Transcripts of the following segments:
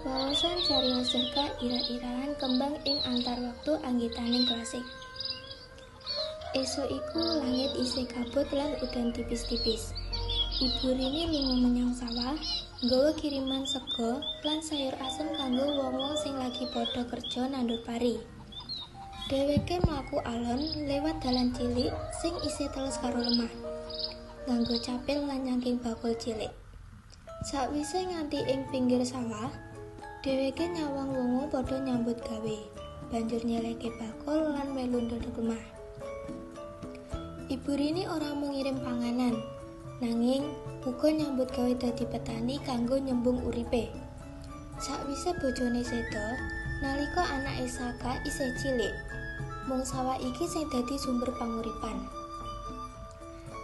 Wawasan cariyos Jaka ira-irahan kembang ing antar wektu anggitaning klasik. Esuk iku langit isih kabut lan udan tipis-tipis. Ibu Rini lunga menyang sawah, nggawa kiriman sega lan sayur asem kanggo wong-wong sing lagi padha kerja nandur pari. Dheweke mlaku alon lewat dalan cilik sing isih teles karo lemah, nganggo capil lan nyangking bakul cilik. Sakwise nganti ing pinggir sawah, dheweke nyawang wong-wong padha nyambut gawe, banjur nyelehke bakul lan melu ndodok lemah. Ibu Rini ora mung ngirim panganan, nanging uga nyambut gawe dadi petani kanggo nyembung uripe. Sakwise bojone seda, nalika anake Saka isih cilik, mung sawah iki sing dadi sumber panguripan.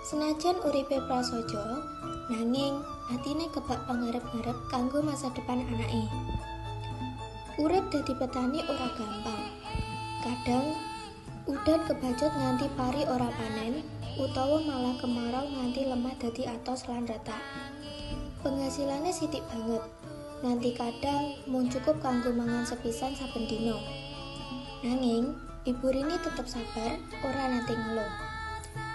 Senajan uripe prasaja, nanging atine kebak pangarep-ngarep kanggo masa depan anake. Urip dadi petani ora gampang. Kadang udan kebacut nganti pari ora panen, utawa malah kemarau nganti lemah dadi atos lan retak. Penghasilane sithik banget, nganti kadang mung cukup kanggo mangan sepisan saben dina. Nanging, Ibu Rini tetep sabar, ora nate ngeluh.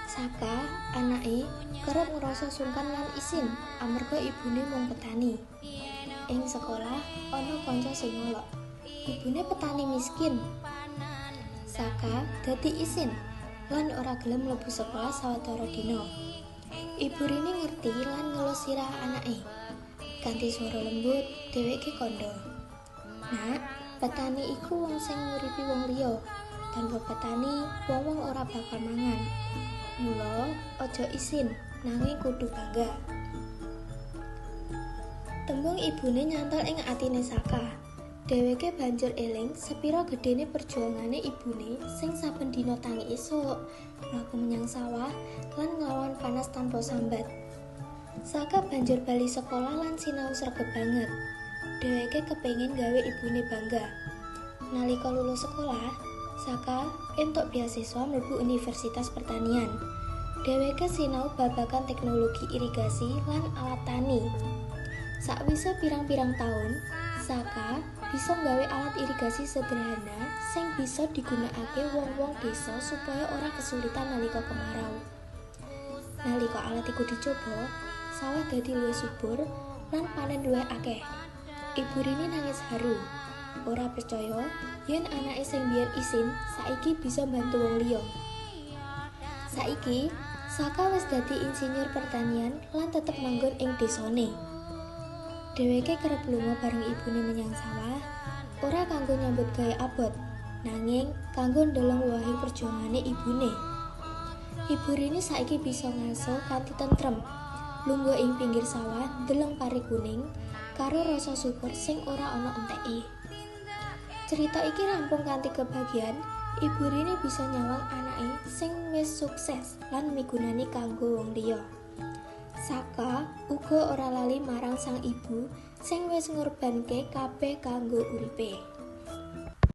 Saka, anake, kerep ngrasa sungkan lan isin amarga ibune mung petani. Ing sekolah ana kanca sing ngolok, "Ibune petani miskin." Saka dadi isin lan ora gelem mlebu sekolah sawetara dina. Ibu Rini ngerti lan ngelus sirah anake. Kanthi swara lembut, dheweke kandha, "Nak, petani iku wong sing nguripi wong liya. Tanpa petani, wong-wong ora bakal mangan. Mula, aja isin, nanging kudu bangga." Tembung ibune nyantel ing atine Saka. Dheweke banjur eling sepira gedene perjuangane ibune sing saben dina tangi esuk, mlaku menyang sawah lan nglawan panas tanpa sambat. Saka banjur bali sekolah lan sinau sregep banget. Dheweke kepengin gawe ibune bangga. Nalika lulus sekolah, Saka entuk beasiswa mlebu Universitas Pertanian. Dheweke sinau babagan teknologi irigasi lan alat tani. Sakwise pirang-pirang taun, Saka bisa nggawe alat irigasi sederhana sing bisa digunakake wong-wong desa supaya ora kesulitan nalika kemarau. Nalika alat iku dicoba, sawah dadi luwih subur lan panen luwih akeh. Ibu Rini nangis haru. Ora percaya yen anake sing biyen isin saiki bisa mbantu wong liya. Saiki, Saka wis dadi insinyur pertanian lan tetep manggon ing desane. Dheweke kerep lunga bareng ibune menyang sawah, ora kanggo nyambut gawe abot, nanging kanggo ndeleng wohing perjuangane ibune. Ibu Rini saiki bisa ngaso kanthi tentrem, lungguh ing pinggir sawah ndeleng pari kuning karo rasa syukur sing ora ana enteke. Cerita iki rampung kanthi kebahagiaan, Ibu Rini bisa nyawang anake sing wis sukses lan migunani kanggo wong liya. Saka uga ora lali marang sang ibu sing wis ngorbanke kabeh kanggo uripe.